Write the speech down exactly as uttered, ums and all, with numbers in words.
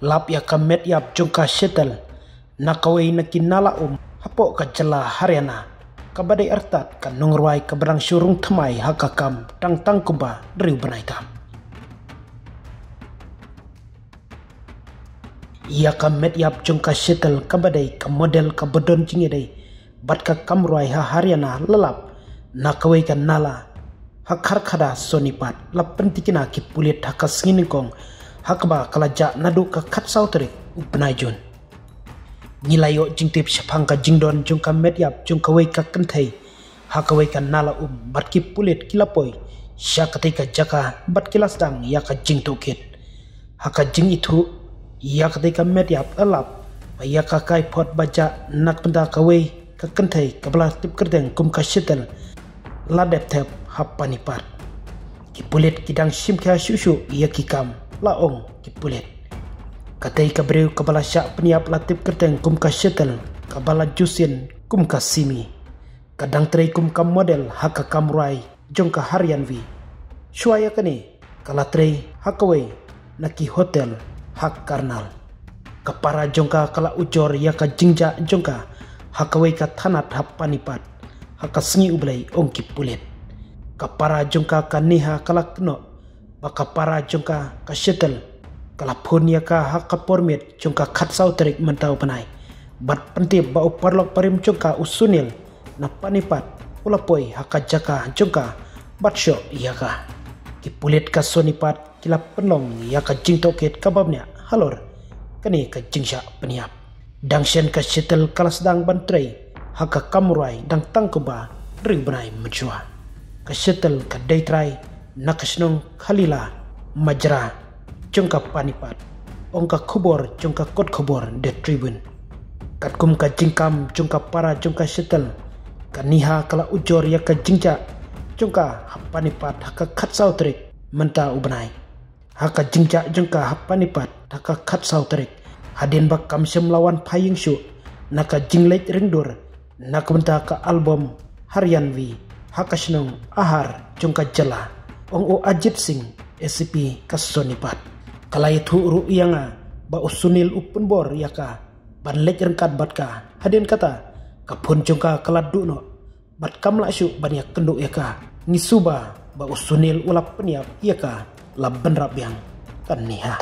Lap ïa ka met ïap jong ka Shetel na kawei na ki nala um hapoh ka jylla Haryana, kaba dei artat ka nongrwai kaba dang shu rung thymmai ha ka kam tang tang kumba hynriew bnai tam. Ïa ka met ïap jong ka Shetel kaba dei ka model kaba don jingïadei bad ka kam rwai ha Haryana la lap na kawei ka nala ha Kharkhoda Sonipat, la pyntikna ki pulit ha ka sngi nyngkong, ha kaba ka la jah naduh ka khatsaw tarik u bnai Jun. Ngi la ïoh jingtip shaphang ka jingdon jong ka met ïap jong kawei ka kynthei ha kawei ka nala um, bad ki pulit ki la poi sha katei ka jaka bad ki la sdang ïa ka jingtohkit. Ha ka jingithuh ïa katei ka met ïap, la lap ba ïa ka kaiphod ba jah na ka bynta kawei ka kynthei kaba la tip kyrteng kum ka Shetel la dep thep ha Panipat. Ki pulit ki dang shim khia shuh shuh ïa ki kam, la ong ki pulit. Katei ka briew kaba la shah pynïap la tip kyrteng kum ka Shetel, kaba la ju sien kum ka Simi, ka dang trei kum ka model ha ka kam rwai jong ka Haryanvi. Shuwa ïa kane ka la trei ha kawei na ki hotel ha Karnal. Ka para jong ka ka la ujor ïa ka jingjah jong ka ha kawei ka thanat ha Panipat ha ka sngi U Blei, ong ki pulit. Ka para jong ka ka Neha ka la kynnoh ba ka para jong ka ka Shetel ka la phone ïa ka ha ka por miet jong ka khatsaw tarik mynta u bnai, bad pyntip ba u paralok barim jong ka u Sunil na Panipat u la poi ha ka jaka jong ka bad shoh ïa ka. Ki pulit ka Sonipat ki la pynlong ïa ka jingtohkit kaba bniah halor kane ka jingshah pynïap. Dang shen ka Shetel ka la sdang ban trei ha ka kam rwai dang tang kumba hynriew bnai mynshuwa. Ka Shetel ka dei trai na ka shnong Khalila Majra jong ka Panipat, ong ka khubor jong ka kot khubor The Tribune. Katkum ka jingkam jong ka para jong ka Shetel, ka Neha ka la ujor ïa ka jingjah jong ka ha Panipat ha ka khatsaw tarik mynta u bnai. Ha ka jingjah jong ka ha Panipat ha ka khatsaw tarik, hadien ba kam shym la wan phai ïing shuh na ka jingleit ringdur na ka bynta ka album Haryanvi ha ka shnong Ahar jong ka jylla, ong u Ajit Singh, S P ka Sonipat. Ka la ïathuh ruh ïa nga ba u Sunil u pynbor ïa ka ban leit ryngkat bad ka, hadien kata ka phone jong ka ka la duh noh bad kam lah shuh ban ïakynduh ïa ka. Ngi suba ba u Sunil u la pynïap ïa ka la bynrap biang, ka Neha.